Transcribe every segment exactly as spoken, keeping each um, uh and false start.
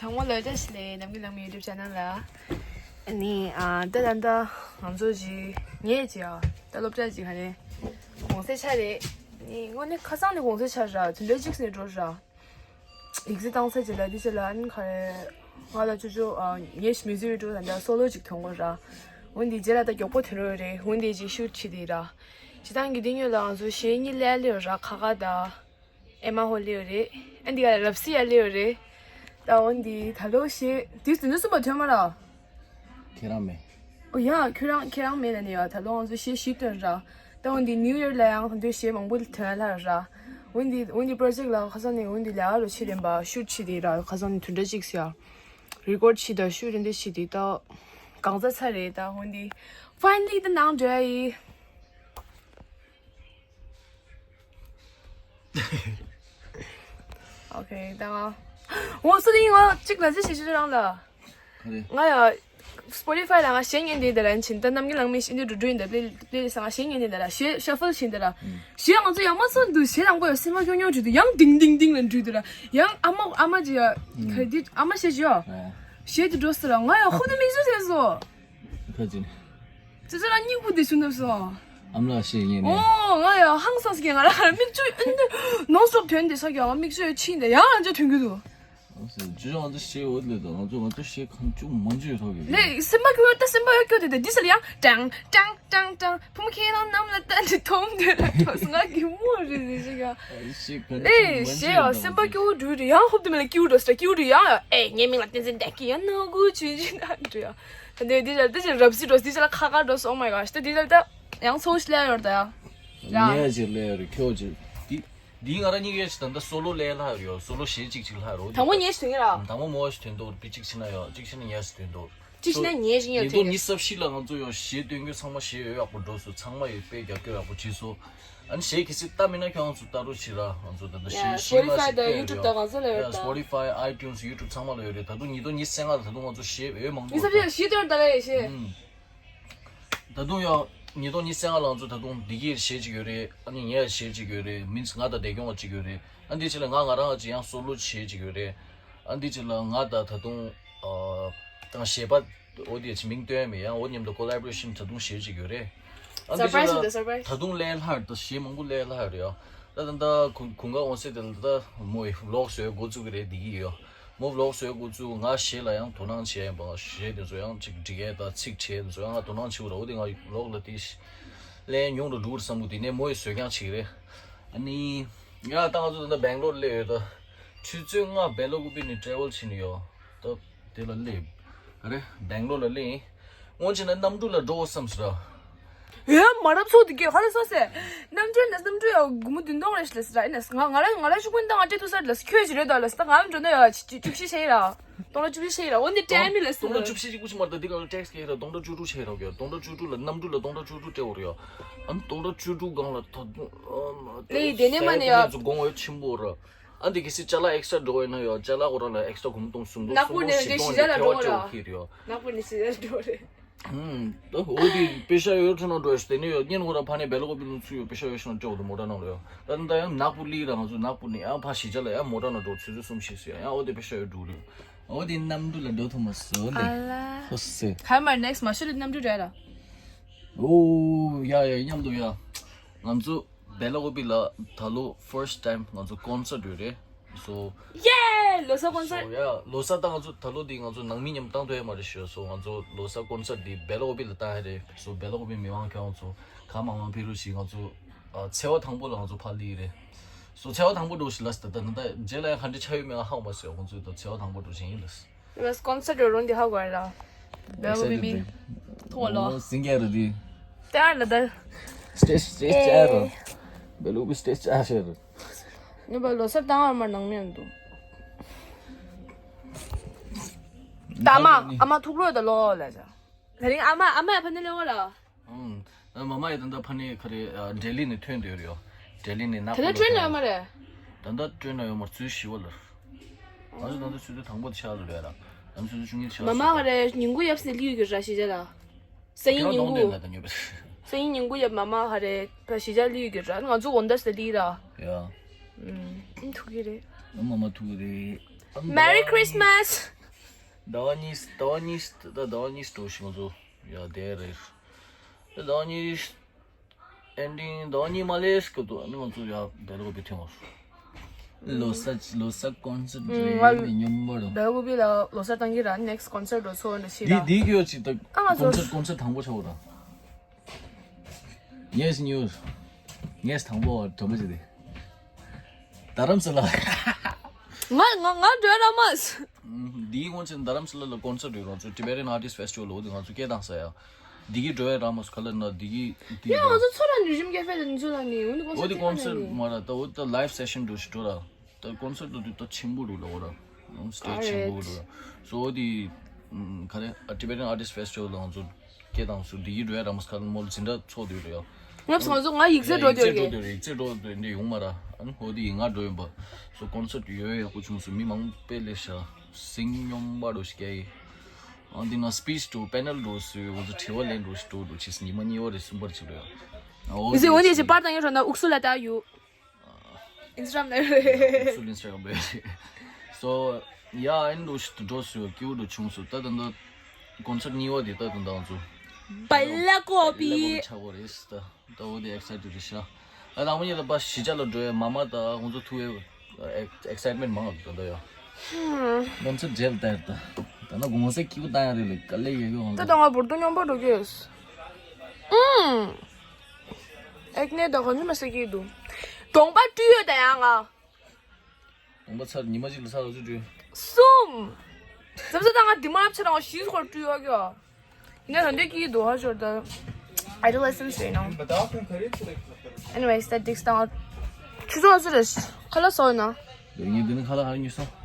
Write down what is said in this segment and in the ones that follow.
དང་པོ་ལ་བཀྲ་ཤིས་བདེ་ལེགས། ནམ་མཁའི་ལྷ་མོའི་YouTube channel ལ། ཨ་ནི་ཨ་ད་ད་ད་ང་ཚོ་ཅིག་ངས་ཅིག་ཨ་ད་སློབ་གྲྭ་ཅིག་ག་ནས་གོང་ཚད་ཆགས་རེད། ནི་དངོས་གནས་ཁ་སང་ནས་གོང་ཚད་ཆགས་ར། དེ་འདྲ་གཅིག་ནས་འགྲོ་ར། ཡིག་ཚད་བཏང་ཚར་རྗེས་ལ་འདི་ཕྱི་ལ་ཨ་ནི་ག་རེ། ང་ལ་ཅོ་ཅོ་ཨ་ངས་music video ད་ལྟ་solo ཅིག་ཐོན་དགོས་ར། འོན་ཏེ་རྗེས་ལ་ད་མགྱོགས་པོ་ཐོན་རོགས་རེད། འོན་ཏེ་ཅིག་shoot བྱེད་དེ་ར། བྱེད་སྟངས་ཀྱི་འདི་ཉོས་ལ་ང་ཚོ་གཞས་གཉིས་ལས་ལེ་ར། ཁ་ཁ་ད་ཨེ་མ་ཧོ་ལེ་ཡོད་རེད། ཨ་འདི་ག་རབ་སི་ཡ་ལེ་ཡོད་རེད། ད་འོན་ཏེ་ད་ལོ་གཞས་དུས་དུ་ནུ་གསུམ་པ་ཐོན་མ་ར། ཁྱེད་རང་མེད། ཨོ་ཡ། ཁྱོད་རང་ཁྱེད་རང་མེད་ན་ནི་ཡ། ད་ལོ་ང་ཚོ་གཞས་བཞི་ཐོན་ར། ད་འོན་ཏེ་New Year ལ་ཡང་ད་དུང་གཞས་མང་པོ་ཐོན་ལ་ར། འོན་ཏེ་འོན་ཏེ་project ལ་ཁ་སང་ནས་འོན་ཏེ་ལས་ཀ་རུ་ཕྱིན་རན་པ། shoot བྱེད་དེ་ར། ཁ་སང་ནས་དུས་འདྲ་གཅིག་ཟེར་ཡ། record བྱེད་ད་shoot རན་དེ་བྱེད་དེ་ད་གང་ཚ་ཚ་རེད། ད་འོན་ཏེ་finally ད་ནང་འགྲོ་ཡ་ཡིན། Okay ད་ང་འོ་སུ་ལིང་ང་གཅིག་ལ་ཅི་ཞིག་ཞུ་རང་ལ། ག་རེ། ང་ཡ་Spotify ལ་ང་གཞས་ཉན་དེ་འདི་ལ་ཕྱིན། ད་ནམ་རྒྱུན་ལང་མི་ཤི་འདི་འགྲོ་འགྲོ་ཡིན་ད། play playlist ང་གཞས་ཉན་དེ་འདི་ལ་གཞས་shuffle བྱིན་འདི་ལ། གཞས་ང་ཚོ་ཡང་མ་ཚོར་འདུག་གཞས་དང་པོ་ཡང་སེམས་པ་སྐྱོ་སྐྱོ་བྱེད་དུ་ཡང་ཌིང་ཌིང་ཌིང་ལ་འགྲོ་འདི་ལ། ཡང་ཨ་མ་ཨ་མ་ཅི་ཡ་ག་རེ་འདི་ཨ་མ་གཞས་ཅི་ཡ། གཞས་དེ་འགྲོ་སི་ལ་ང་ཡ་ཧུབ་ཏེ་མིག་ཆུ་ཟད་སོ། ཁ་ཅིན། ཙི་ཙི་ར་སྙིང་པོ་དེ་ཆུ་འདབ་སོ། ཨམ་ལགས་ཤེས་ཡིན་ནས། ཨོ་ང་ཡ་ཧང་སངས་ཀྱི་ང་ར་མིག་ཆུ་ཨིན་དུ་non stop ཐོན་དེ་ས་ཀྱང་ང་མིག་ཆུ་ཡ་ཕྱིན་དེ་ཡང་ང་ཚོ་ཐོན་གི་འདུག་ཨོ་སེ་ཇུ་ང་ཚོ་ཤེས་འོ་ལེ་དང་ང་ཚོ་ང་ཚོ་ཤེས་ཁང་ཅུང་མང་ཅུ་ཡོད་ཐོག་གི་ལེ་སེམས་པ་སྐྱོ་ད་སེམས་པ་ཡོད་སྐྱོ་དེ་དེ་འདི་ས་ལ་ཡང་ཀྲང་ཀྲང་ཀྲང་ཀྲང་ཕུ་མ་ཁྱེད་རང་ནམ་ལ་ལྟ་འདི་མཐོང་དེ་ལ་ཐོག་ང་གི་མོ་རེ་རེ་ཞིག་ཡ། ཤེས་ཁང་ལེ་ཅུང་མང་ཞེས་ཅུ་ཡ་ཡོད་སེམས་པ་ཐོག་སྐྱོ་འགྲོ་རེ་ཡང་ཧོབ་དེ་མ་ལ་སྐྱོ་འགྲོ་སི་ད་སྐྱོ་རེ་ཡང་ཡ་ཨེ་ངའི་མིང་ལ་བསྟན་འཛིན་བདེ་སྐྱིད་ཡ་ནོ་གུ་ཆུན་ཆུན་ད་འགྲོ་ཡ། ད་འདི་འདི་ལ་འདི་ལ་རབ་སི་འགྲོ་འདི་ལ་ཁ་ཁ་འགྲོ་སོང་མའི་ག་ཤི་ད་འདི་ལ་ད་ཡང་ཚོ་ཤི་ལ་ཡོད་ད་ཡ། ངས་ཅིག་ལས་རེ་ཁྱོད་ཅིག་འདི་འདི་ང་ར་གཉིས་ཀས་ཅིག་ད་ད་སོ་ལོ་ལས་ལྷག་ཡོད། སོ་ལོ་གཞས་གཅིག་ཅིག་ལྷག་རོ། དང་པོ་ངས་ཞུ་ངེ་ར། དང་པོ་མོ་ཞིག་ཐོན་འདུག་པི་གཅིག་ཕྱིན་ན་ཡོད་གཅིག་ཕྱིན་ན་ངས་ཞིག་ཐོན་འདུག་གཅིག་ཕྱིན་ན་ངས་ཞིག་ཡོད་ཉིས་སྟོང་ཉི་ཤུ་རྩ་བཞི་ལ་ང་ཚོ་ཡོད་གཞས་སྟོན་རྒྱུ་ཚང་མ་གཞས་ཡོད་ཡག་པོ་འགྲོ་སོང་། ཚང་མ་ཡོད་དཔེ་རྒྱབ་སྐྱོར་ཡག་པོ་བྱས་སོང་། ཨ་ནི་གཞས་གལ་སྲིད་ལྟ་མིན་ན་ཁྱོད་རང་ཚོ་ལྟ་རོགས་བྱེད་ར། ང་ཚོ་ད་ལྟ་གཞས་གཞས་མ་Spotify ཞིག་དང་སྟོན་ཡོད་YouTube དང་གང་ས་ལ་ཡོད་ཡ་ད། Spotify iTunes YouTube ཚང་མ་ལ་ཡོད་རེད། ད་དུང་ཉིས་སྟོང་ཉི་ཤུ་རྩ་ལྔ་ལ་ད་དུང་ང་ཚོ་གཞས་ཡོད་མང་པོ་ཉི་ཤུ་རྩ་བཞི་ལ་གཞས་སྟོན་ད་ལ་ཡོད་གཞས། ཨུམ། ད་དུང་ཡང་ཉིས་སྟོང་ཉི་ཤུ་རྩ་ལྔ་ལ་ང་ཚོ་ད་དུང་བདེ་སྐྱིད་གཞས་གཅིག་ཡོད་རེད། ཨ་ནི་ངས་གཞས་གཅིག་ཡོད་རེད། མིན་ང་དང་བདེ་སྐྱོང་བ་གཅིག་ཡོད་རེད། ཨ་འདི་ཕྱི་ལ་ང་ང་རང་གཅིག་ཡང་སོ་ལོ་གཞས་གཅིག་ཡོད་རེད། ཨ་འདི་ཕྱི་ལ་ང་དང་ད་དུང་ཨ་དང་གཞས་པ་འོ་དེ་ཅི་མིང་སྟོན་མེད་ཡང་འོ་མཉམ་དུ་collaboration ད་དུང་གཞས་གཅིག་ཡོད་རེད། ཨ་འདི་ཕྱི་surprise ལ་ད་surprise ད་དུང་ལས་སླ་ད་གཞས་མང་པོ་ལས་སླ་རེད་ཡ། ད་ད་ད་གུང་གུང་ག་འོང་སེ་དེ་ལ་ད་མོ་ཡི་vlog བཟོས་འགོ་བཙུགས་ཀྱི་རེད་འདི་གི་ཡོད། མོ་vlog བཟོས་འགོ་བཙུགས་ང་གཞས་ལ་ཡང་དོ་སྣང་བྱས་ཡིན་པ། གཞས་དེ་ཚོ་ཡང་ཅིག་འབྲི་ཡས་དང་ཚིག་བྲིས་དེ་ཚོ་ཡང་ང་དོ་སྣང་བྱེད་དགོས་ར། འོ་དེ་ང་vlog ལ་དེ་ལན་ཉུང་རུ་འགྲོ་གི་རེད་བསམ་གི་འདུག་དེ་ནས་མོ་ཡི་བཟོས་རྐྱང་བྱེད་ཀྱི་རེད། ཨ་ནི་ཡ་ད་ང་ཚོ་ད་ལྟ་སྦེང་ལོར་སླེབས་ཡོད་ད། ཆུ་ཚོད་ལྔ་སྦེ་ལ་ཀུ་པི་ནས་travel བྱས་ནས་ཡོད་ད། དེ་ལ་སླེབས་རེད། སྦེང་ལོར་ལ་སླེབས་ཡིན། སྔོན་ཆད་ན་གནམ་གྲུ་ལ་འགྲོ་བསམ་ཟེར་ར། ཡ་མ་རབས་ཚོ་དེ་གས་ཧ་ལས་སོ་སེ། གནམ་གྲུ་ན་གནམ་གྲུ་ཡ་སྒོར་མོ་བདུན་སྟོང་རེད་ལ་ཟེར་ར། ཨེ་ན་ང་ང་རང་ང་རང་ཤུགས་ཀུན་དང་ང་སྤྲད་ཐུབ་ས་རེད་ལ་ཟེར། ཁྱོད་ཅི་རེད་ད་ལ་ཟེར། ད་ང་འགྲོ་ན་ཡ་བཅུ་བཅུ་བཞི་ཤེས་ར། སྟོང་ཕྲག་བཅུ་བཞི་ཤེས་ར། འོ་ནི་བྲལ་མི་ལ་ཟེར། སྟོང་ཕྲག་བཅུ་བཞི་གཅིག་པུ་ཞིག་མ་རེད་ད། འདི་ག་ལ་tax ག་ཡིན་ར། སྟོང་ཕྲག་བཅུ་དྲུག་ཆགས་ཡིན་ར་ག་སྟོང་ཕྲག་བཅུ་དྲུག་ལ་གནམ་གྲུ་ལ་སྟོང་ཕྲག་བཅུ་དྲུག་སྤྲད་དགོས་རེད་ཡ། ཨ་ནི་སྟོང་ཕྲག་བཅུ་དྲུག་སྒང་ལ་ད་དུང་ཨ་ལེ་དེ་ནས་མ་ནས་ཡ། ཚོ་དགོངས་འོས་ཆེན་པོ་ར། ཨ་འདི་གལ་སྲིད་ཅ་ལག་extra འགྲོ་བས་ན་ཡ་ཅ་ལག་ཁོ་རང་ལ་extra སྒོར་མོ་སྟོང་གསུམ་སྟོང་ནག་པོ་གསུམ་ནས་སྟོང་བཞི་སྟོང་གཞིས་ཆགས་ལ་འགྲོ་དགོས་ར། ནག་པོ་ནས་གཞིས་ཆགས་ལ་འགྲོ་རེད། ཧུམ། ད་འོ་དེ་པེ་ཤ་ཡོད་ཁྲོ་ན་འགྲོ་ཡ་ཞིག་དེ་ནས་ཡོད་ཉིན་ཁོ་ར་ཕ་ནས་སྦེ་ལ་ཀུ་པི་ལུང་ཚུ་ཡོད་པེ་ཤ་ཡོད་ཤོང་སྤྲད་འོ་དེ་མོ་ཊ་ནང་ལ་ཡོད། ད་ད་ཡང་ནག་པོ་ལི་ར་ང་ཚོ་ནག་པོ་ནས་ཡང་ཕ་གཞིས་ཆགས་ལ་ཡང་མོ་ཊ་ནང་འགྲོ་ཆུ་ཚོད་གསུམ་བཞི་སུ་ཡང་ཡང་འོ་དེ་པེ་ཤ་ཡོད་འགྲོ་རེད། འོ་དེ་གནམ་གྲུ་ལ་འགྲོ་ཐུབ་མ་སོང་ལེ། ཨ་ལ། ཧོ་སེ། ག་མར་next མ་ཤོད་ལེ་གནམ་གྲུ་རེད་ར། ཨོ་ཡ་ཡ་མཉམ་དུ་ཡ། ང་ཚོ་སྦེ་ལ་ཀུ་པི་ལ་ད་ལོ་first time ང་ཚོ་concert ཡོད་རེད། So ཡེ། ལོ་གསར་concert so yeah ལོ་གསར་ད་ང་ཚོ་ད་ལོ་འདི་ང་ཚོ་ནང་མི་མཉམ་བཏང་ཐུབ་ཡ་མ་རེད་ཤག So ང་ཚོ་ལོ་གསར་concert འདི་སྦེ་ལ་ཀུ་པི་ལ་བཏང་ཡ་རེད། So སྦེ་ལ་ཀུ་པི་མི་མང་ཁྱེད་རང་ཚོ་གང་མང་མང་ཕེབས་རོགས་ཞེས་ང་ཚོ་ཨ་ཚེས་པ་དང་པོ་ལ་ང་ཚོ་ཕར་སླེབས་རེད། So ཚེས་པ་དང་པོ་འགྲོ་ཞིག་ལ་ད་ད་ད་རྗེས་ལ་ཡང་ག་འདྲ་ཆགས་ཡོད་མེད་ཧ་གོ་མ་སོང་། ང་ཚོ་ད་ཚེས་པ་དང་པོ་འགྲོ་བཞིན་ཡིན་ལ། Best concert རོ་འདི་ཧ་གོ་ཡ་ལ། སྦེ་ལ་ཀུ་པི་མི་ཐོག་ལོ། སིང་གེ་རེད་འདི། ཏེ་ཨ་ལ་ད། stage stage ཅར་རོ། སྦེ་ལ་ཀུ་པི་stage ཅར་ཤེར། ངས་པ་ལོ་གསར་བཏང་བར་མར་ནང་མི་ཡོང་འདུག་ད་ཨ་མ་ཨ་མ་ཐུག་རོགས་ད་ལོ་ལ་ཅག་ད་རིང་ཨ་མ་ཨ་མ་ཕ་ནི་ལེ་འོ་ལ། ཨང་། མ་མ་ཡི་ད་ལྟ་ཕ་ནི་ག་རེ་ལྡི་ལི་ནས་ཐོན་འདོད་རེད་ཡོ། ལྡི་ལི་ནས་ད་ལྟ་ཊྲེན་ལ་ཡོད་མ་རེད། ད་ལྟ་ཊྲེན་ལ་ཡོད་མ་རེད། ཚུལ་ཞི་བ་ལ། ང་ཚོ་ད་ལྟ་ཆུ་ཚོད་དང་པོ་དེ་ཆགས་ལ་རེད་ལ། ང་ཚོ་ཆུ་ཚོད་བཅུ་གཉིས་ཆགས་མ་མ་ག་རེ་ཉིན་གུང་ཡབ་སྲིད་ལི་ཡོད་གི་ར་ཤི་ཇ་ལ། སང་ཉིན་ཉི་གུང་ད་ཉོས་པ། སང་ཉིན་ཉིན་གུང་ཡབ་མ་མ་ག་རེ་ཕ་ཤི་ཇ་ལི་ཡོད་གི་ར། ང་ཚོ་འོ་ད་སྲིད་ལི་ར། ཡ། ཨུམ། ཐུག་གི་རེད། མ་མ་ཐུག་གི་རེད། Merry Christmas. ཟླ་བ་གཉིས་ཟླ་བ་གཉིས་ད་ཟླ་བ་གཉིས་འགྲོ་ཞིག་ང་ཚོ་ཡ་དེ་རེད། ད་ཟླ་བ་གཉིས་ཨེན་ཌིང་ཟླ་བ་གཉིས་མ་ལས་སྐབས་དུ་ཨ་ནི་ང་ཚོ་ཡ་བེལ་ཀོབ་པི་ཐོན་པ། ལོ་གསར་ལོ་གསར་ཀོན་སར་ཊི་ང་རེད་ནི་སྙོམས་པ་རུ། བེལ་ཀོབ་པི་ལ་ལོ་གསར་བཏང་གི་ར་ནེག་སི་ཀོན་སར་ཊི་འགྲོ་ཚོ་འདྲ་ཞིག་འདི་ར། འདི་གི་ཡོད་ཅིག་ད་ཨ་ང་ཚོ་ཀོན་སར་ཊི་ཀོན་སར་ཊི་དང་པོ་ཆགས་པ་ར། ངས་ཉོས། ངས་དང་པོ་དྲོ་མོ་བྱས་ཏེ། རྡ་རམ་ས་ལ། ང་ང་ང་འགྲོ་ར་མ་སོང་། འདིའི་སྔོན་ཆད་རྡ་རམ་ས་ལ་ལ་ཀོན་སར་ཊི་ཡོད། ང་ཚོ་Tibetan Artist Festival ལ་འོ་དེ་ང་ཚོ་སྐད་བཏང་ས་ཡ། འདི་གི་འགྲོ་ཡ་ར་མ་སོང་ག་ལ་ན་འདི་གི་འདི་ཡ་ང་ཚོ་ཚོ་ར་ནི་རིམ་གེ་ཕེ་དེ་ཚོ་ལ་ནི་འོ་ནི་ཀོན་སར་ཊི་འོ་དེ་ཀོན་སར་ཊི་མ་ར་ད་འོ་ད་ལའིབ་སེ་ཤན་འགྲོ་ཞིག་འགྲོ་ར། ད་ཀོན་སར་ཊི་དུ་ད་ཆེན་པོ་རུ་ལ་འོ་ར། སི་ཊེ་ཇི་ཆེན་པོ་རུ་ར། སོ་འོ་དེ་ག་རེ་Tibetan Artist Festival ལ་ང་ཚོ། སྐད་བཏང་སུ་འདི་ཡི་འགྲོ་ཡ་ར་མ་སྐར་མོལ་འཛིན་གྲྭ་ཚོགས་འདུས་རེད་ཡ། ངས་སོང་ཚོ་ང་ཡིག་ཚད་འགྲོ་འདོད་ཡིག་ཚད་འགྲོ་རེད། འདོད་ཡིག་ཚད་འགྲོ་འདོད་འདི་ཡོང་མ་ར། ཨ་ནི་ཧོ་འདི་ཡིག་ང་འགྲོ་ཡིན་པ། སོ་ཀོན་སར་ཊི་ཡོད་ཡག་པོ་བྱུང་སོང་། མི་མང་པོ་དཔེ་སླེབས་ཤག་སེང་སྙོམས་པ་འགྲོ་ཞིག་སྐྱེ་ཡི། ཨ་འདི་ང་སི་པིཆ་འགྲོ་པེ་ནལ་འགྲོ་སུ་འོ་ཚོ་དྲི་བ་ལན་འགྲོ་ཞིག་འགྲོ་འགྲོ་ཕྱིས་ཉི་མ་གཉིས་པ་རེད་གསུམ་པར་ཅིག་རེད་ཡ། ཨོ་ཡིག་ཚད་འོ་འདི་ཞིག་པར་བཏང་ཡོད་ར་ན་ཨུག་སུ་ལ་ལྟ་ཡོད། Instagram ནས་རེད། སུ་Instagram ནས་རེད། So yeah, ཨན་འདུག་ཞིག་ཏུ་འགྲོ་སུ་ཡོད་ཀྱི་འུ་འགྲོ་བྱུང་སུ་ད་ད་ད་ཀོན་སར་ཊི་གཉིས་པ་དེ་ད་ད་ད་ང་ཚོ་བེལ་ཀོབ་པི་ཆགས་པ་རེད་ད། ད་འོ་དེ་ཨེག་སའི་ཊེཌ་རེད་ཤག་ཨ་དང་པོ་ཉིད་ལ་པ་གཞིས་ཆགས་ལ་འགྲོ་ཡ་མ་མ་ད་ང་ཚོ་ཐུག་ཡ་ཨེག་སའི་ཊི་མེན་ཊི་མང་ང་ད་ད་ཡ། ཀོན་སར་ཊི་རྗེས་ལ་ད་ཡ་ད་ད་ན་གོང་ས་སྐྱིད་པོ་ད་ཡ་རེད་ལེ་དཀའ་ལས་ཡོད་ཀྱི་འོང་ད། ད་ང་བུར་དུ་སྙོམས་པོ་འགྲོ་གི་ཡོད། ཨུམ། ཨེག་ནེ་དང་གོ་མི་མ་ཟེར་གྱི་འདུག་གདོང་པ་བཀྲུས་ཡོད་ད་ཡང་ང་། གདོང་པ་ཚར་ཉི་མ་གཅིག་ལ་ཚར་ལ་ཚུར་བཀྲུས། གསུམ། ཙམ་ས་ད་ང་འདི་མ་ཆ་རང་བཞི་སྐོར་བཀྲུས་ཡོད་ཀྱི་ཡོད། ཡིན་ན་ད་འདོད་ཀྱི་འདུག་ཧ་ཞོར་ད། Adolescence རེད་ནང་། Anyways, that dicks down. ཆུ་ཚོད་ཚོད་རེད། ཁ་ལག་བཟོ་ཡོད་ན། ངས་འདི་ནི་ཁ་ལག་ཧ་ཉོས་སོང་།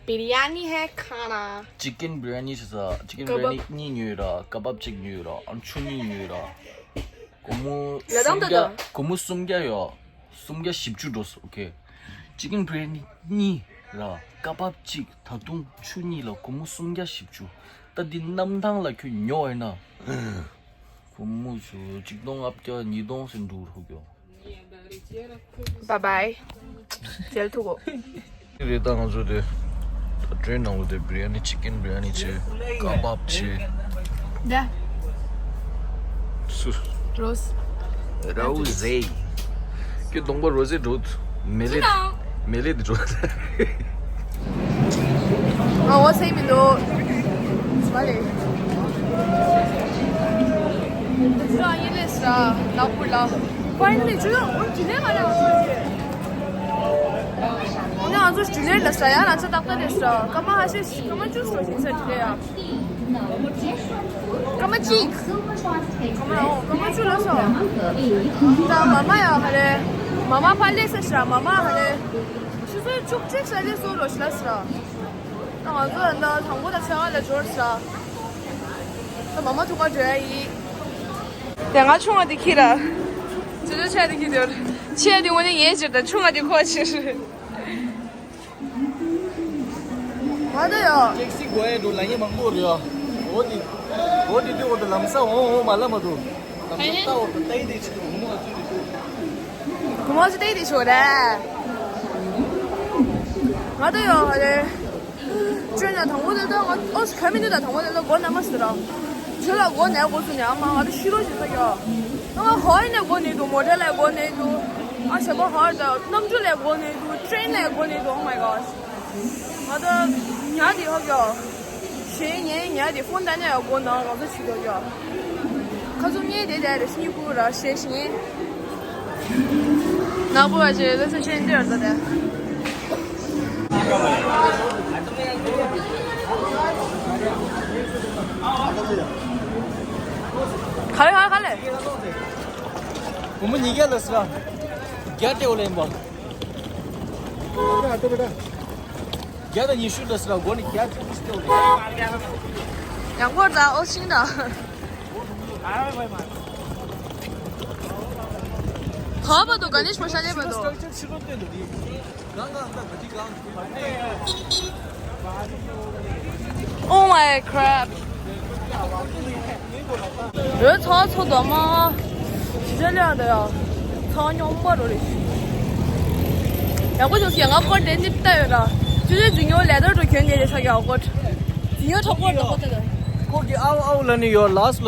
Biryani hai khana. Chicken biryani ཆ་ས། Chicken biryani གཉིས་ཉོས་ར། ཀ་བབ་གཅིག་ཉོས་ར། ཨ་ཆུ་གཉིས་ཉོས་ར། སྒོར་མོ་ལ་དང་ད་ད། སྒོར་མོ་སུམ་བརྒྱ་ཡོད། སུམ་བརྒྱ་བཞི་བཅུ་འགྲོ་སོང་། ཨོ་ཁེ། ཅི་ཀེན་བི་རི་ཡ་ནི་གཉིས་ར་ཀ་བབ་གཅིག་ད་དུང་ཆུ་གཉིས་ལ་སྒོར་མོ་སུམ་བརྒྱ་བཞི་བཅུ། ད་འདི་གནམ་ཐང་ལ་ཁྱོད་ཉོ་ཡིན་ན། སྒོར་མོ་ཆུ་གཅིག་སྟོང་ལྔ་བརྒྱ་ཉིས་སྟོང་ཟིན་འགྲོ་རུ་ཀྱོ། Bye bye. རྗེས་ཐུག་གོ། རེད་ད་ང་ཚོ་དེ། ད་ཊེ་རེན་ནང་ལ་དེ་བི་རི་ཡ་ནི་ཅི་ཀེན་བི་རི་ཡ་ནི་བྱས། ཀ་བབ་བྱས། ད། སུ། རོས། རོ་ཟེ། ཀྱི་གདོང་པ་རོ་ཟེ་འགྲོ། མེ་ལེ། མེ་ལེ་འདི་འགྲོ། ང་འོ་སེ་མི་འདུག་ང་ལེ། ང་ཡིན་ལེ་སྲ་ནག་པོ་ལ། ཕ་ཡིན་ལེ་ཇུ་ལ་འོ་ཇི་ལེ་ང་ལ་འོ་ཇི་ལེ། འོ་ན་ང་ཚོ་ཇུ་ལེ་ལ་སྲ་ཡ་ང་ཚོ་ཏག་ཏག་ལེ་སྲ་སྐར་མ་ཧ་ཤེས་སྐར་མ་བཅུ་སོ་ཞིག་ས་ཇུ་ལེ་ཡ། སྐར་མ་གཅིག་སྐར་མ་འོ་སྐར་མ་བཅུ་ལ་སོ། ད་མ་མ་ཡ་ཧ་ལེ། མ་མ་ཕ་ལེ་ས་སྲ་མ་མ་ཧ་ལེ། ཆུ་ཚོད་བཅུ་གཅིག་ས་ལེ་སོ་རོ་ཤི་ལ་སྲ། ད་ང་ཚོ་ད་དང་པོ་ད་ཚེ་བ་ལ་འབྱོར་ས། ད་མ་མ་ཐུག་ག་འགྲོ་ཡ་ཡིན། དེ་ང་ཆུང་བ་དེ་ཁྱེར་ར། ཅི་ལོ་ཆ་དེ་ཁྱེར་དེ་ཆེ་དེ་ངོ་ནས་ངའི་ཕྱིར་དང་ཆུང་བ་དེ་ཁོ་ཕྱིར། ང་ད་ཡ། ཊེག་སི་དགོས་ཡ་འགྲོ་ལ་ངས་མང་པོ་རེད་ཡ། འོ་དེ། འོ་དེ་དུས་འོ་དེ་ལམ་སང་འོང་འོང་མ་ལ་མ་འགྲོ། ལམ་སང་ལྟ་འོ་དེ་ལྟ་ཡི་དེ་ཆེ་དེ་འོང་མ་ཚུད་དེ་ཆུ། གོང་མ་ཚོ་ལྟ་ཡི་དེ་ཆོག་རེད། ང་ད་ཡ་ཧ་ལེ། ཁྱོད་ན་དང་པོ་དེ་ལྟ་ང་ཨོ་སི་ཁ་མི་འདུག་ད་དང་པོ་དེ་ལྟ་སྒོ་ན་མ་ཟེར་ར། ཁྱོད་ལ་སྒོ་ནས་སྒོ་ཚུགས་ནས་ཨ་མ་ང་ད་ཤི་རོ་ཞིག་ས་ཡོད། ཨ་མ་ཧོའི་ནས་སྒོ་ནས་འདུག་མོ་ཊ་ལ་སྒོ་ནས་འདུག་ཨ་ཞབས་པ་ཧར་ད་གནམ་གྲུ་ལ་སྒོ་ནས་འདུག་ཊེ་རེན་ལ་སྒོ་ནས་འདུག Oh my god. ང་ད་ཉལ་དེ་ཧོ་ཡོད། གཞན་ངའི་ཉལ་དེ་ཕོན་ད་ནས་སྒོ་ནང་ང་ཚོ་ཤི་རོ་ཡོད། ཁ་ཚུམ་ངའི་དེ་དེ་རེ་སྙིང་པོ་ར་ཤེས་ཤིང་། ནག་པོ་བ་ཅེ་ལོ་ཚོ་ཆེན་འདི་བར་ད་དེ། ག་ལེ་ག་ལེ་ག་ལེ། སྒོར་མོ་ཉིས་བརྒྱ་ལ་ཟེར། བརྒྱ་སྤྲད་འོ་ལེན་པ། བརྒྱ་དང་ཉི་ཤུ་ལ་ཟེར། སྒོར་ནི་བརྒྱ་སྤྲད་འོ་ལེན། ཡང་སྐོར་ད་ཨོ་ཤིང་ད། ག་བ་དུ་ག་ནི་ཤོ་ཤ་ལེ་བ་དུ། Oh my crap. རོལ་ཚ་ཚོ་དོ་མ། ཞི་ཅ་ལེ་ཡ་དོ་ཡ། ཚ་སྙོམས་པ་རོ་རེ། ཡག་པོ་བྱུང་སི་ཡ་ང་ཀོར་དེ་ནི་བལྟ་ཡོད་ར། ཆུ་ཚོད་རྫིག་ཉོ་ལས་ད་འགྲོ་གྱོན་ནས་རེ་ཆགས་ཀྱི་ཨོ་ཀོད། རྫིག་ཉོ་ཁྲག་པོ་འདྲ་པོ་དེ་ལ། ཁོ་གི་ཨའོ་ཨའོ་ལ་ནི་ཡོད་ལ་སི་ལ་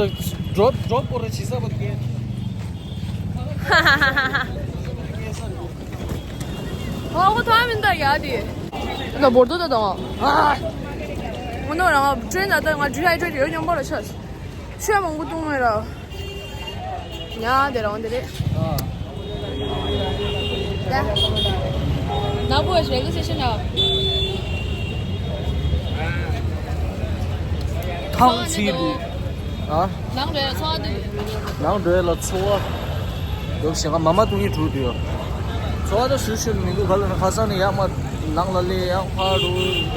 ཌོབ་ཌོབ་པོ་རེ་བྱེད་ས་པ་དེ། ཨོ་ཁོ་ཐོག་མིན་ད་ཡ་དེ། ད་བོར་དོ་ད་དང་། ཨ། ངོ་ནོ་རང་ཊྲེན་ད་ད་ང་ཌི་ཧའི་ཌེ་ཊི་ཡོད་སྙོམས་པོ་ལ་ཆགས། ཆུ་མང་པོ་བཏུང་མེད་ར། ཉ་དེ་རང་དེ་རེད། ཨ། ད། ནག་པོ་ཞེ་གི་སེ་ཤན་ཡ། ཁང་ཚིག་འདུག་ཨ། ནང་འགྲོ་ཡ་ཚོ་འདུག་ནང་འགྲོ་ཡ་ལ་ཚོ་བ། འདུག་ཞེ་ག་མ་མ་བཏུང་ཡི་འགྲོ་འདུག་ཡ། ཚོ་བ་ད་ཞུ་ཞུ་མི་འདུག་ག་ལ་ཁ་སང་ནས་ཡ་མ་ནང་ལ་ལས་ཡ་ཕ་རུ་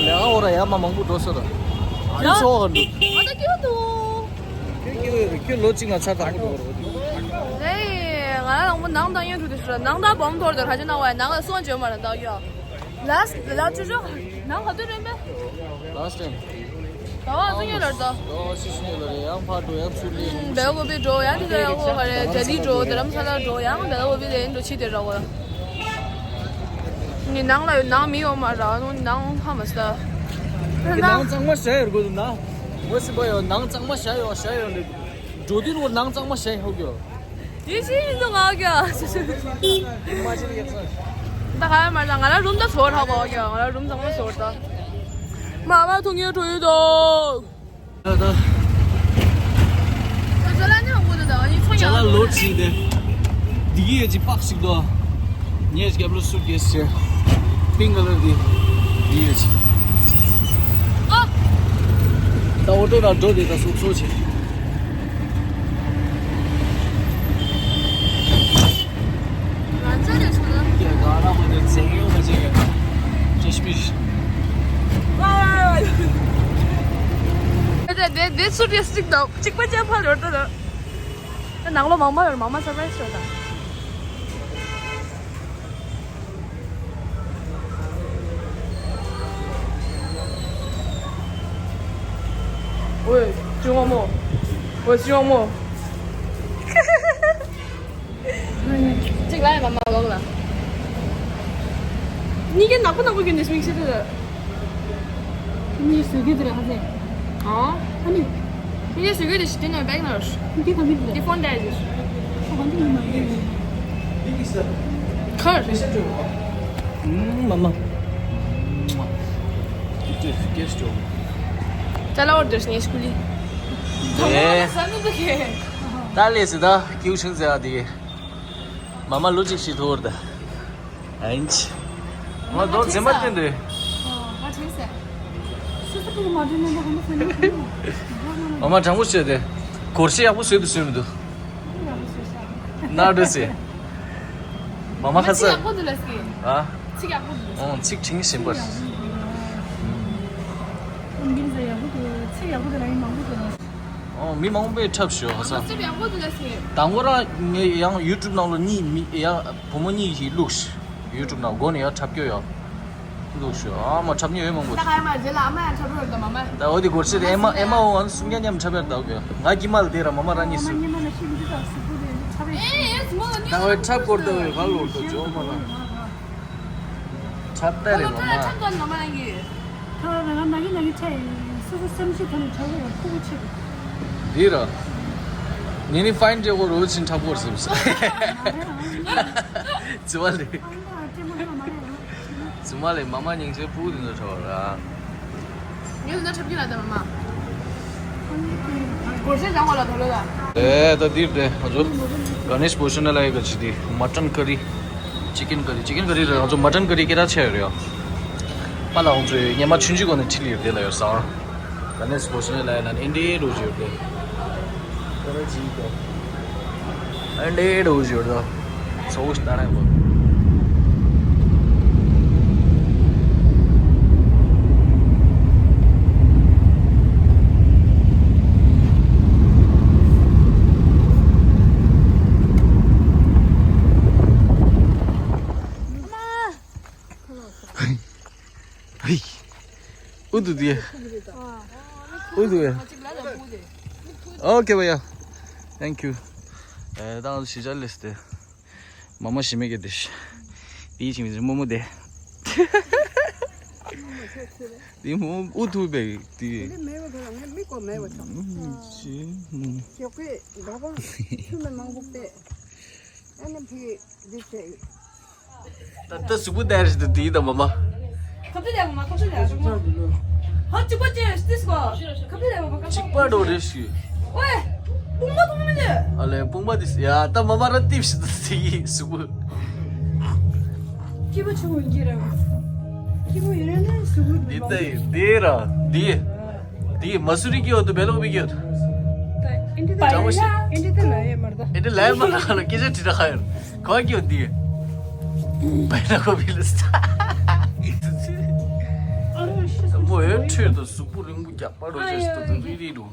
ལས་ཨ་འོ་ར་ཡ་མ་མང་པོ་འགྲོ་ས་ར། ཨ་ཚོ་བ་འདུག་ཨ་ད་ཀྱི་འདུག་ཁྱོད་ཁྱོད་ཁྱོད་ལོ་གཅིག་ང་ཚ་དང་པོ་འགྲོ་བ་རེད། ཨེ། ང་རང་ལ་ནང་དང་ཡོད་འགྲོ་དུས་སུ་ནང་ད་སྦོམ་ཐོར་དུ་ཁ་ཆེ་ནང་བ་ནང་ལ་སོང་བྱོན་མ་རེད་འདུག་ཡོད། ལ་སི་ལ་ཅུ་ཅུ་ནང་ག་དུས་རེད་པས། ལ་སི་ཊེམ། ད་བ་ཚུ་ཉོ་ལར་ད། ད་བ་ཤི་ཤི་ཉོ་ལར་ཡང་ཕར་འགྲོ་ཡང་ཚུར་ལེན། བེལ་ཀོབ་པི་འགྲོ་ཡང་དེ་ལ་ཡང་ཧོ་ཧ་རེ་ལྡི་ལི་འགྲོ་རྡ་རམ་ས་ལ་འགྲོ་ཡང་བེལ་ཀོབ་པི་ལེན་འགྲོ་ཕྱི་དེ་ར་བ། ནི་ནང་ལ་ཡོད་ནང་མི་ཡོད་མ་ར་ནང་ཧ་མ་ས། ནང་གཙང་མ་བྱས་ཡོད་དགོས་འདུག་ན། ངོ་སྲིད་པ་ཡོད་ནང་གཙང་མ་བྱས་ཡོད་བྱས་ཡོད་འདུག་འགྲོ་དུས་ནོར་ནང་གཙང་མ་བྱས་ཡོད་གི་ཡོད། ཡེ་ཤེས་ཡིན་འདུག་ང་གི་ཨ་ཤི་ཤི། ད་ག་ཡ་མ་ལ་ང་ལ་རུམ་ད་ཚོར་ཧ་གོ་གི་ང་ལ་རུམ་ཚང་མ་ཚོར་ད། མ་མ་ཐུང་ཡོད་འགྲོ་ཡོད་དོ། ད་ད། ཅ་ལག་ནི་མང་པོ་འདུག་ད་ཡིན་ཚོ་ཡང་། ཅ་ལག་ལོ་གཅིག་དེ། འདི་གི་ཡོད་ཅིག་པགས་ཤིག་དོ། ངས་རྒྱབ་ལོ་སུ་ཀེ་སི་ཆེ། པིང་ཀ་ལར་དེ། འདི་ཡོད་ཅིག་ཨ། ད་འོ་ཏོ་ན་འགྲོ་དེ་ད་སུ་ཚོ་ཆེ། རང་ཅག་རེད་ཆུ་ལ། ཡ་ག་ར་མ་ནས་ཚེ་ཡོང་མ་བྱེད་ཀྱི། ཅེས་པིས། ཨ། དེ་དེ་དེ་ཚུར་དེ་སྟིག་དང་གཅིག་པ་ཅན་ཕ་ལོར་དོ་ད། ད་ནང་ལོ་མང་མ་ཡོར་མང་མ་སར་པ་རའི་སི་ཡོད་ད། ཝེ། ཅུང་མོ། ཝེ་ཅུང་མོ། གཅིག་ལ་ཡ་མ་མ་ལོག་ལ། གཉིས་ཀ་ནག་པོ་ནག་པོ་གི་ནས་མིག་ཤེས་ཏེ། གཉིས་ཀ་བཟོས་གི་དེ་རེད་ཧ་ཟེ། ཨ། ཨ་ནི། གཉིས་ཀ་བཟོས་གི་དེ་ཞིག་དེ་ནས་བེག་ནར། གཉིས་ཀ་ག་མི་དེ་རེད། དེ་ཕོན་ད་ཡ་ཟེར། ཨ་ག་འདི་ཡིན་མ་ཡིན། ཁར། ཨུམ་མ་མ། ཅ་ལག་འོར་ཌར་ངས་སྐུ་ལི། ཨེ། ད་ལས་སི་ད་ཀིའུ་ཆུང་ཟེར་བ་དེ། མ་མ་ལོ་གཅིག་ཤི་ཐོར་ད། ཨིན་ཅི། ང་དོ་ཛེ་མ་ཏིན་དེ། ཨོ། ང་དྲན་སེ། སུ་སུ་ཀུ་མ་དྲན་ནས་ང་ཧམ་པ་སེ་ནས། མ་མ་དྲང་པོ་བྱས་ཏེ། གོར་སི་ཡག་པོ་བཟོས་དུ་བཟོས་མི་འདུག་ན་འགྲོ་སེ། མ་མ་ཁ་ཚིག་ས། ཡག་པོ་འདུག་ལ་སི། ཨ། ཚིག་ཡག་པོ་འདུག་ཨོ་ཚིག་ཕྲེང་བཞིན་པར། ཚིག་ཡག་པོ་འདུག་ཚིག་ཡག་པོ་འདུག་ལ་ཡིན་མང་པོ་འདུག་ཨོ་མི་མང་པོས་འཁྲབ་ཤོག་ཧ་ས། ཚིག་ཡག་པོ་འདུག་ལ་སི། དང་པོ་ར་ངས་ཡང་ཡུ་ཊུབ་ནང་ལ་གཉིས་མི་ཡང་བུ་མོ་གཉིས་ཤིག་བླུགས་ཤིག་ཡུ་ཊུབ་ནང་སྒོ་ནས་ཡང་འཁྲབ་སྐྱོ་ཡོད། ལུགས་ཤོག་ཨ་མ་འཁྲབ་མྱོང་ཡོད་མང་པོ། ད་ཧ་ཡ་མ་རྗེས་ལ་ཨ་མ་ཡང་འཁྲབ་རོགས་དང་མ་མ། ད་འོ་དེ་སྐོར་ཆེད་དུ་ཨེ་མ་ཨེ་མ་འོང་ཨ་ནི་སུམ་རྒྱ་མཉམ་འཁྲབ་ཡར་དག་གི་ང་གི་མ་ལ་དེ་ར་མ་མ་ར་གཉིས་སུ། ད་འོ་འཁྲབ་སྐོར་ད་འོ་ག་ལོར་ད་ཇོ་མ་ལ། འཁྲབ་ད་རེད་མ་མ། ཁ་ར་ར་ང་ན་གི་ན་གི་ཆ་ཡི་སོ་སོ་སེམས་ཤུགས་ཐོག་ནས་འཁྲབ་རོགས་ཡང་ཁུག་པོ་ཆེ། དེ་ར། ངས་ནི་ཕའིན་ཏྲེ་གོ་རོ་ཆིན་འཁྲབ་སྐོར་སེམས་ས། ཙི་བ་ལེ། ཙི་མ་ལེ་མ་མ་སྙིང་རྗེ་ཕྲུ་གུ་དེ་འདྲ་འཁྲབ་ར། ངས་འདི་འདྲ་འཁྲབ་ཀྱི་ལ་དེ་མ་མ། སྒོར་གཞས་སྦྱང་བ་ལ་དོ་ལོ་ལ། ཨེ་ད་འདིར་དེ་ང་ཚོ་ག་ནེཤ་བྷོ་ཇན་ལ་ཡི་ག་ཅི་དེ་མ་ཊན་ཀ་རི། ཅི་ཀན་ཀ་རི་ཅི་ཀན་ཀ་རི་རེད། ང་ཚོ་མ་ཊན་ཀ་རི་སྐད་གྲགས་ཆེ་ཡོད་རེད་ཡ། པ་ལ་ང་ཚོས་ཉི་མ་ཆུང་ཆུང་གོང་ནས་ཁྲིད་ལ་ཡོད་དེ་ལ་ཡོད་ས། ག་ནེཤ་བྷོ་ཇན་ལ་ཡི་ལ་ནི་ཨིན་དྲེ་རོ་ཇི་ཡོད་དེ། ཨ་འདྲེ་འགྲོ་བཞུར་དོ། ཚོགས་ལྟ་ར་བ། ཧེ། ཨུ་དུ་དུ་ཡ། ཨུ་དུ་ཡ། ཨོ་ཁེ་བ་ཡ། Thank you. ཨེ་ད་ང་ཚོ་གཞིས་ཆགས་སླེབས་ཏེ། མ་མ་ཞི་མི་གེ་དེ་ཤི། དེའི་ཆིང་མི་ཚོ་རྨོ་མོ་དེ། དེ་མོ་ཨུ་ཐུག་པའི་དེ། དེ་མེད་པ་དེ་ལ་ངས་མི་གོ་མེད་པ་ཆོག་ཅི་མོ། ཞོགས་ཀས་འགྲོ་གོང་ཆུ་མེད་མང་པོ་བལྟས། ཨ་ནི་ཕི་འདི་བྱས། ད་ལྟ་གཟུགས་པོ་བསྟན་རེད་དེ་དེའི་དང་མ་མ། ཁབ་ཏུ་ལས་མ་ཁབ་ཏུ་ལས་ཧ་ཅི་པ་ཅེ་སྟིས་གོ་ཁབ་ཏུ་ལས་མ་ཁབ་གཅིག་པ་འགྲོ་རེ་ཞུ། ཝེ། དཔུང་པ་དཔུང་མི་འདུག་ཨ་ལས་དཔུང་པ་དེ་ཡ་ད་མ་མ་ར་ཏིབ་ཞིག་ཏུ་ཟི་ཡི་གཟུགས་པོ། སྐྱིད་པོ་ཆུ་བོ་འགྱེལ་ར། སྐྱིད་པོ་ཡོད་ར་ན་གཟུགས་པོ་འདི་ལྟ་ཡི་འདི་ར་འདི། འདི་མ་སུ་རི་སྐྱེ་བ་དུ་བེ་ལོག་པི་སྐྱེ་བ་དུ། ཨེ་འདྲི་དེ་ལ་ཡེ་མར་ད། ཨེ་འདྲི་དེ་ལ་ཡེ་མར་ད། ཨེ་འདྲི་ལ་ཡེ་མར་ད་ལ་སྐད་ཆ་དྲི་ར་ཁ་ཡོད། ག་བ་སྐྱེ་བ་འདི། བེ་ལོག་པི་ལ་སྟ། མོ་ཨེ་ཁྲོད་དུ་གཟུགས་པོ་རིང་པོ་རྒྱག་པ་རུ་ཅེས་སུ་དུ་རི་རི་རུ།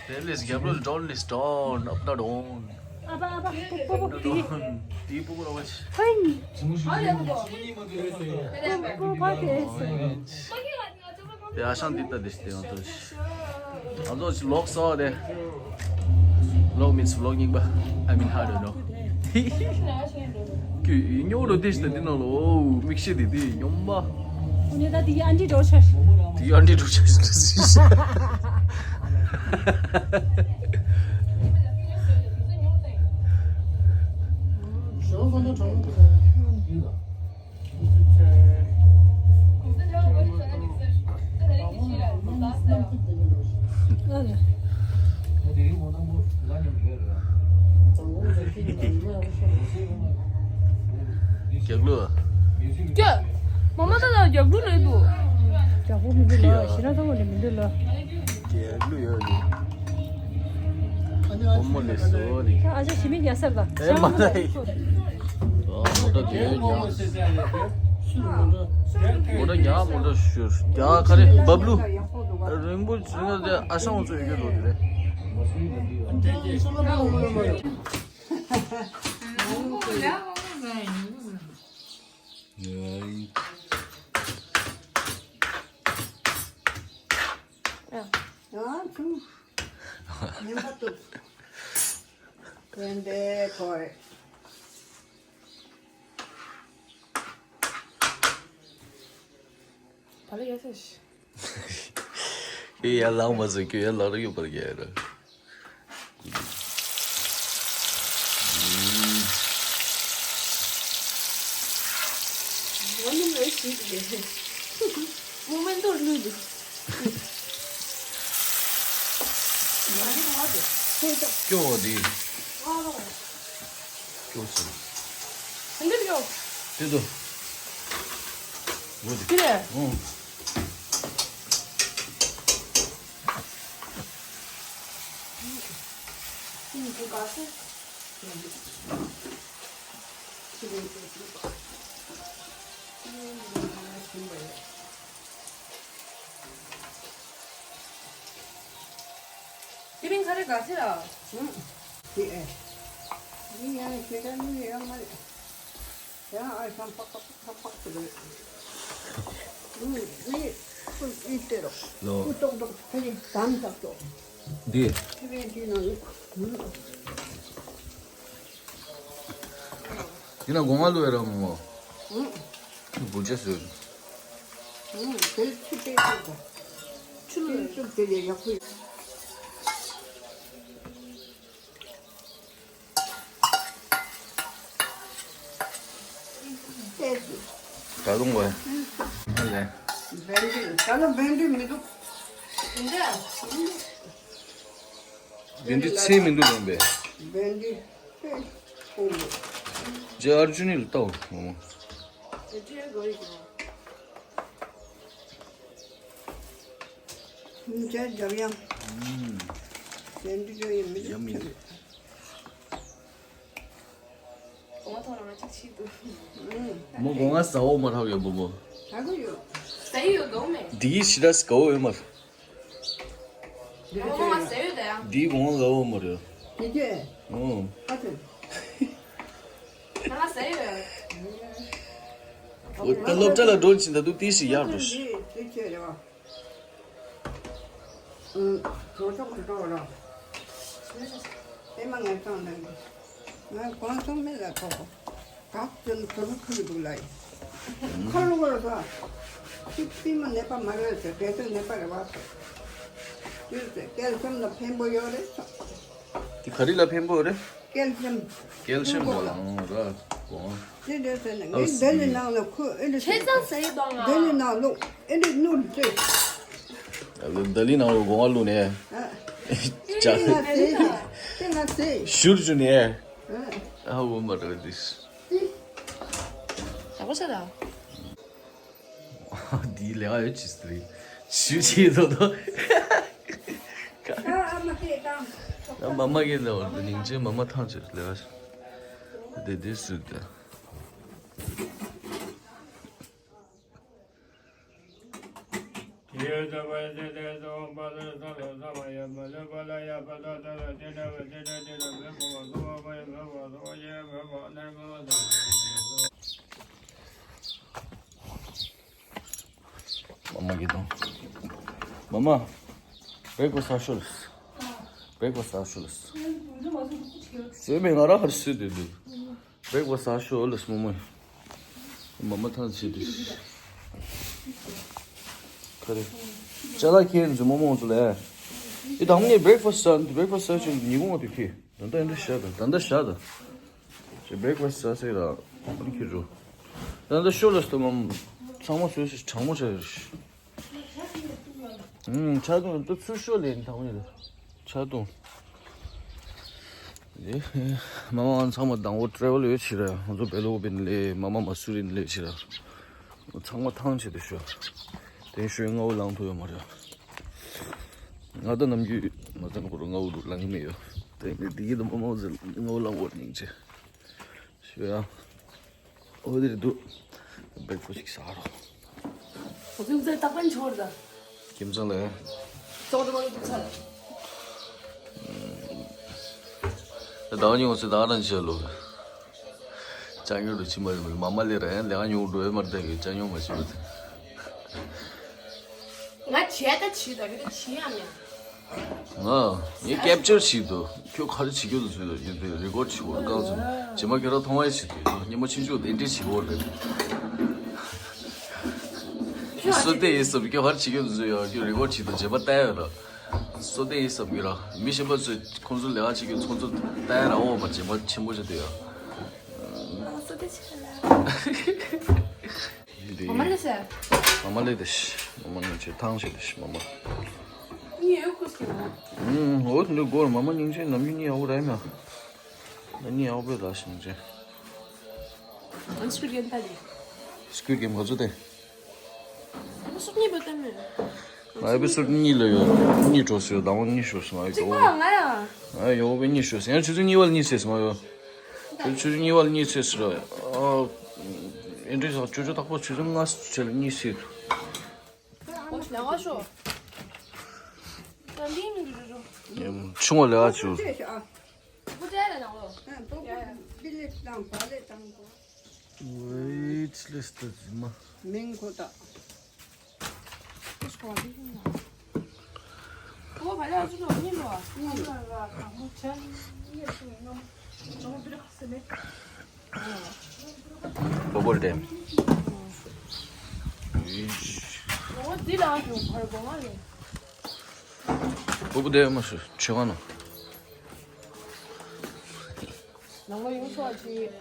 དེ་ལས་རྒྱབ་ལོ་ཌོན་ལིས་ཌོན་ཨབ་ན་ཌོན། ཨ་བ་ཨ་བ་པོ་པོ་པོ་དེ། ཌོན་དེ་པོ་པོ་ར་བ་ཆི། ཧོན། པོ་པོ་པ་དེ་སེ། དེ་ཨ་ཤང་འདི་ལྟ་དེ་ཞིག་དེ་ང་ཚོ་ཞིག་ང་ཚོ་ཞིག་ལོག་སོ་དེ། ལོག་མིན་སུ་ལོག་རྙིང་པ། I mean, how do you know? ཁྱོད་ཉོ་རོ་དེ་ཞིག་དེ་ནང་ལོ་མིག་ཤེས་དེ་དེ་ཉོ་མ། ཨོ་ནེ་ད་དེ་ཨན་ཏི་འགྲོ་ཆ། དེ་ཨན་ཏི་འགྲོ་ཆ་ཞིག་རྒྱག་ལུ། རྒྱག་མ་ད་ད་རྒྱག་ལུ་ལས་འདུག་རྒྱག་པོ་མི་འདུག་ལ་ཤི་ན་ཐོག་ནས་མི་འདུག་ལ། རྒྱག་ལུ་ཡོད་ལུ། ཨོ་མོ་ལེ་སོ་ནི། ཨ་ཅག་ཞི་མི་རྒྱ་སར་ད། ཨེ་མ་ད་ཡི། ཨ་མོ་ད་དེ་ཡོད་ཀྱང་། མོ་ད་རྒྱ་མོ་ད་ཤུར་རྒྱ་ག་རེ་བབ་ལུ། རིང་པོ་ཅི་ན་དེ་ཨ་ཤང་ཚོ་ཡོད་ཀྱི་འགྲོ་དེ་རེད། ཡང་ཆུང་། ཉན་པ་ཏུ། དེ་འདྲའི་ཁོ་རེད། བ་ལ་ཡ་ས་ཤི། ཁྱོད་ཡར་ལངས་མ་ཟེར་ཁྱོད་ཡར་ལངས་ར་ཡོད་པར་རྒྱལ་ར། ང་ནི་མེད་ཞིག་རེད། མོ་མེན་ཏོར་ལུས་འདུག་སྐྱོ་བ་འདི། སྐྱོ་སོང་། འདི་སྐྱོ། འདི་དུ། འོ་འདི། འདི་རེད། ཨོ། དེ་རིང་ཁ་རེ་ག་ཚེ་ར། ཨུ། དེ་ཨེ། འདི་ཡང་ཁྱེད་རང་མི་ཡོད་མ་རེད། ཡང་ཨ་ཤང་པག་པག་པག་པག་ཟེར་རེད། ཨུ། མི་ཁུ་ཨི་སྟེ་རོ། ལོ། ཁུ་ཏོག་ཏོག་ཁ་རེ་དམ་ཟག་ཏོ། འདི། ཁ་རེ་འདི་ནང་ནུག་འདི་ན་སྒོ་ང་ལོ་ཡ་ར་མོ། ཨུ། འདི་བུ་ཅེ་སོས། ཨུ། དེ་ཆུ་དེ་ཆུ་དེ། ཆུ་ལོ་ཡ། ཆུ་དེ་ཡ་ཡག་པོ་ཡ། ད་དུང་བས། ཨ་ལས། བན་དེ་ད་ལོ་བན་དེ་མི་འདུག་བན་དེ་ཚེ་མི་འདུག་ལོང་བས། བན་དེ་ཚེ་ཁོང་འདུག་ཇེ་ཨར་ཇུ་ནི་ལ་ལྟ་འོ་མོ། ཇེ་རྒོ་ཡི་གོ། ཇེ་འཇམ་ཡང་། བན་དེ་ཇོ་ཡི་མི་འདུག་ཇེ་མི་འདུག་གོང་མ་ཐོག་ལ་ང་གཅིག་ཤི་འདུག་མོ་སྒོ་ང་ཟ་འོ་མ་ཐག་ཡོད་པོ་མོ། ད་གོ་ཡོད། ཟ་ཡི་ཡོད་གོ་མེད། འདི་གི་ཤི་ར་ཟ་འོ་ཡོད་མ། འོ་མ་ཟ་ཡོད་ད་ཡང་། འདི་གོང་ཟ་འོ་མ་རེད། དེ་ཀྱེ། ཨོ། ཨ་ཙི། ང་ཟ་ཡོད། འོ་ད་སློབ་གྲྭ་ལ་འགྲོ་ཕྱིན་ད་དུ་ཏི་ཞིག་ཡག་འགྲོ་ཤི། དེ་ཀྱེ་རེད་བ། ཨུ། གྲོ་ཆོག་གི་འགྲོ་ར། ཨེ་མ་ངས་བཏང་ནས། ང་གོང་ཚོང་མེད་ལ་ཐོག་གག་ཙམ་གྲོ་ཁུར་འདུག་ལ་ཡིན། ཁ་ལོ་བར་ས། ཅིག་པི་མ་ནད་པ་མ་རེད་ཟེར། གལ་སྲིད་ནད་པ་རེད་བ་ཟེར། ཅི་ཟེར། ཀལ་སིམ་ལ་ཕན་པོ་ཡོད་རེད་ཟེར། དེ་ག་རེ་ལ་ཕན་པོ་རེད། ཀལ་སིམ། ཀལ་སིམ་ལ་ཨང་ར་གོང་། དེ་འདྲ་ཟེར་ནས་ངས་འདི་ནི་ནང་ལ་ཁོ་ཨེ་འདྲ་ཆེ་ཚང་ཟེར་གཏོང་ང་། འདི་ནི་ནང་ལོག་ཨེ་འདྲ་ནོར་ཏེ། ད་ལི་ནང་ལོག་གོང་བ་བླུགས་ནས། ཨ། ཅ། དེ་ང་ཟེར། དེ་ང་ཟེར། ཞུར་ཞུ་ནས། ཨ། ཨ་འོ་མ་རེད་དེ། ཞག་པོ་ཆེ་ད། འདིའི་ལས་ཀ་ཡོད་ཅི་ཟེར། ཞུ་ཅི་ཡོད་དོ། ཨ་ཨ་མ་སྐད་བཏང་། ཨ་མ་མ་སྐད་བཏང་བ་སྙིང་རྗེ། མ་མ་ཐང་ཆད་ལས་ཀ་དེ་དེ་སུ་ད། མ་མ་གི་དང་། མ་མ། བྷེ་རེག་ཕ་སི་ཨ་ཤོ་ལས། བྷེ་རེག་ཕ་སི་ཨ་ཤོ་ལས། སེ་མེ་ང་ར་ཧར་སི་དེ་དུ། བྷེ་རེག་ཕ་སི་ཨ་ཤོ་ལས་མོ་མོ། མ་མ་ཐང་ཆེ་དུ། ཁ་རེ། ཅ་ལག་ཁྱེར་འཛུལ་མོ་མོ་ཚོ་ལས། ཨི་དང་ནི་བྷེ་རེག་ཕ་སི་ཨ། བྷེ་རེག་ཕ་སི་ཨ་ཤོ་ཉི་གུང་བ་དུ་ཁྱེར། ད་ལྟ་འདི་བཞག་དང་། ད་ལྟ་བཞག་དང་། ཅེ་བྷེ་རེག་ཕ་སི་ཟ་སེ་ར་ཨ་ནི་ཁྱེར་འགྲོ། ད་ལྟ་ཤོ་ལ་སྟོན་མམ་ཚང་མ་བཟོས་སེ་གྲང་མོ་བྱས་རེད། ཨུམ། ཆ་དུང་ད་ཚུར་ཤོ་ལེན་དང་ནི་ཆ་དུང་། ཨེ། མ་མ་ང་ཚང་མ་དང་པོ་ཊེ་རེ་ཝལ་ཡོད་ཕྱིར་ར། ང་ཚོ་བེ་ལོ་བིན་ལེ་མ་མ་མ་སུ་རིན་ལེ་ཕྱིར་ར། ཚང་མ་ཐང་ཆད་དུ་ཤོ། དེ་ཤོའི་ང་བོ་ལང་ཐུབ་ཡོད་མ་རེད། ང་ད་ནམ་རྒྱུན་མ་ཚང་ཁོ་རང་ང་བོ་རུ་ལང་གི་མེད་ཡོད། དེ་ནི་དེ་གི་དུ་མ་མ་ཟེར་ང་བོ་ལང་བོར་སྙིང་རྗེ། ཤོ་ཡ། ཨོ་དེ་རེད་འདུག་བྷེ་རེག་ཕ་སི་ཅིག་ཟ་རོགས། ཁྱིམ་ཚང་ལ། ཁྱིམ་ཚང་ལ། ཙོག་ཙོག་ཁྱིམ་ཚང་ལ། ད་ང་ཉུང་སེ་ད་རང་བྱས་ལོ། ཅང་ཉུང་རུ་ཕྱིན་པ་རེད། མ་མ་ལས་ར་ཡང་ལས་ཀ་ཉུང་འགྲོ་ཡོད་མ་རེད། ད་གི་ཅང་ཉུང་མ་ཕྱིན་པ་དེ། ང་བྱས་ད་བྱས་ད་གི་ད་བྱས་ཡ་མེད། ང་ངས་ཀེབ་ཅར་བྱེད་དོ། ཁྱོད་ག་རེ་བྱེད་རྒྱུ་དུ་བཟོས་ཡོད་དེ་རེ་ཀོར་བྱེད་དགོས་རེད། རྐང་ཚོ་རྗེས་མ་ཁྱོད་རང་མཐོང་བ་ཡ་བྱེད་དོ། སྙེ་མོ་ཆུང་ཆུང་དེ་འདྲས་བྱེད་དགོས་རེད། ཁྱོད་སོ་དེ་ཡིན་བསམ། ཁྱོད་ག་རེ་བྱེད་རྒྱུ་དུ་བཟོས་ཡོད། ཁྱོད་རེ་ཀོར་བྱེད་དོ། རྗེས་མ་བལྟ་ཡོད་ར། སོ་དེ་ཡིན་བསམ་གི་ར། མི་གཞན་པ་ཚོས་ཁོང་ཚོ་ལས་ཀ་བྱེད་རྒྱུ་ཁོང་ཚོ་བལྟ་ཡ་ར། འོ་མ་རྗེས་མ་ཆེན་པོ་བྱེད་དོ་ཡ། སོ་དེ་བྱེད་ལ། འདི། མ་མ་ལེ་ཟེར། མ་མ་ལེ་དེ་ཤི། མ་མ་ལེ་ཆེ་ཐང་ཆེ་དེ་ཤི་མ་མ། ངའི་ཨོ་ཁུ་སི་ལ། ཨུམ། འོ་འདི་སྒོར་མ་མ་སྙིང་རྗེ། ནམ་རྒྱུན་གཉིད་ཡག་པོ་ར་ཡིན་ན། ད་གཉིད་ཡག་པོ་ར་སྙིང་རྗེ། ཨན་སི་ཀི་རིམ་ད་དེ། སི་ཀུ་རིམ་ག་ཚོད་དེ། ཨ་ནི་སུབ་གཉིས་པོ་ལྟ་མོད། ང་ཨེ་པི་སོ་ཌི་གཉིས་ལ་ཡོད། གཉིས་འགྲོ་སོང་། ཟླ་བ་གཉིས་ཤོར་སོང་། ང་ཨེ་གཅིག་པ་ང་ཡ། ང་ཡོང་བའི་གཉིས་ཤོར་སོང་། ཡང་ཆུ་ཚོད་གཉིས་པ་ལ་གཉིད་སད་སོང་། ང་ཡོ། ཆུ་ཚོད་གཉིས་པ་ལ་གཉིད་སད་སོང་། ཨ། ཨེ་འདྲ་ཟ་ཆུ་ཚོད་རྟག་པར་ཆུ་ཚོད་ལྔ་ཙམ་ལ་གཉིད་སད་འདུག་ཨོ་ལས་ཀ་ཤོག་ད་འདི་མི་འདུག་རོ། ཆུང་བ་ལས་ཀ་བྱོས། སྤུ་གྲལ་ལ་ནང་ལོགས། ཨ། སྤུ་གུ་བི་ལེ་དང་བ་ལེ་དང་གོ། ཝེཊ་ལིསཊ་ཟིན་མ། མིང་གོ་ད། ཨོ་བ་ལེ་ཨ་ཅུ་ལོ་གཉིས་ལོ། གཉིས་ལོ། ཨོ་བར་ཌེམ། ཨོ་འདི་ལ་ཨ་ཅུ་བར་གོ་མ་ལེ། ཨོ་བར་ཌེམ་མ་ཤི་ཆེ་ག་ནོ། ནང་ལོ་ཡོང་ཆོག་ཅིག་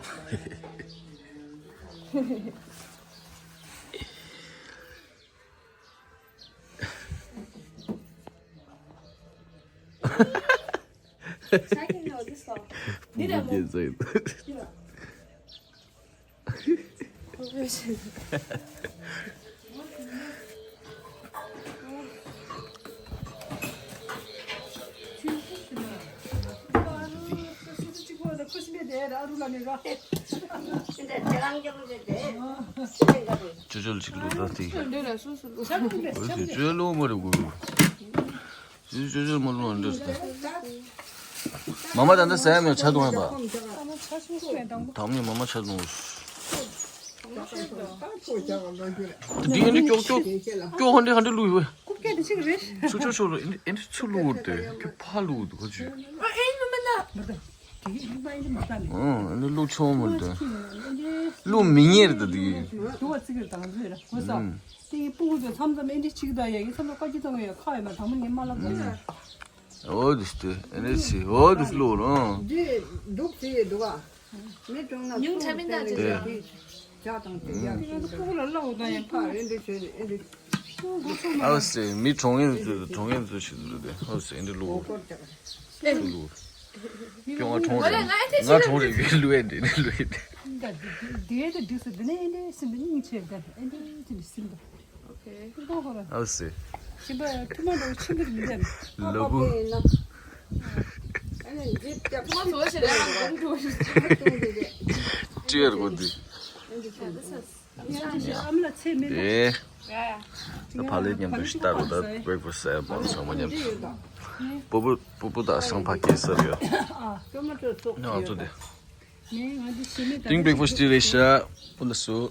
ཅོ་ཅོ་ལ་ཅིག་ལུག་ད་དེ། ཅོ་ཅོ་ལུག་མ་རེད་གོ། ཅོ་ཅོ་ལུག་མ་ལུག་འདྲ་རེད། མ་མ་ད་ནི་ཟ་ཡ་མེད། ཆ་དུང་ཡ་པ། དམ་ནི་མ་མ་ཆ་དུང་། འདི་ཨེ་འདྲ་ཀྱོག་ཀྱོག་ཀྱོག་ཧ་འདྲ་ཧ་འདྲ་ལུག་ཡོད། རྐུབ་ཀྱག་དེ་ཅིག་རེད། ཆུ་ཆུ་ཆུ་ལུག་ཨེ་འདྲ་ཨེ་འདྲ་ཚུར་ལུག་དེ་ཁྱོད་ཕ་ལུག་དུ་གོ་ཅི། ཨ་ཨེ་ནུ་མ་ན། ཨང་། ཨ་ནི་བླུགས་ཆོག་མ་རེད། བླུགས་མི་ཉན་རེད་ད་དེ། དུ་བ་ཙི་གིར་དང་ཟེར་གོ་ས། ཨང་། དེ་ཡི་སྤུ་གུ་ཚོ་མཚམས་མཚམས་ཨེ་འདྲི་ཆིག་ད་ཡ་ཡིན་མཚམས་ལ་བཀའ་ཁྱི་གཏོང་ཡ་ཁ་ཡ་མ་དང་མོ་ངས་མ་ལབ་ད། འོ་དུ་སྟེ་ཨེ་འདྲི་སི་འོ་དུ་བླུགས་རོ། འདི་འདུག་ཟེར་ཡོད་འདུག་ཨ། མི་གྲོང་ན་ཉུང་ཆ་མིན་ད་ཅིག་ཡ། ཇ་དང་དེ་ཡ། ཁོ་ལ་ལོག་དང་ཡང་ཕ་རེ་འདི་བྱས་ནས་ཨེ་འདི། ཨ་སེ་མི་གྲོང་ཡན་ཚོས་གྲོང་ཡན་ཚོས་ཤིག་འདུག་སྟེ་ཨ་སེ་འདི་ལུག་ལུག་ཀྱོ་ང་གྲོང་རེད་ང་གྲོང་རེད་ལུག་ཡན་འདི་ནི་ལུག་ཡན་འདི། འདི་འདི་འདི་སུ་འདི་ནི་འདི་སུ་འདི་ནི་སྙིང་རྗེ་ད་འདི་འདི་འདི་སུ་འདི། ཨོ་སེ། ཞིམ་པ་ཐུ་མ་འདྲ་བོ་ཆེན་པོ་མི་འདྲ། ལ་བུ། ཨ་ནི་འཇིབ་རྒྱབ་ཐུ་མ་བཟོ་བྱེད་ལ་ཡང་འགྲོ་འགྲོ་ཞིག་ཐུ་མ་བཏུང་དེ་རེད། ཅི་ཡར་གོ་འདི། ཨ་མ་ལ་ཚེ་མེད་ན། ཨེ། ད་ཕ་ལེ་མཉམ་དུ་ཞིག་ལྟ་རོགས་ད་བེག་ཕ་སི་ཟ་ཡ་པོ་ཚང་མ་མཉམ་དུ། པུ་པུ་པུ་པུ་དང་སང་ཕ་སྐད་ཟེར་ཡོད། ང་ཚོ་དེ། ཏིང་བེག་ཕ་སི་དེ་རེད་ཤག་པུ་ལ་སུ།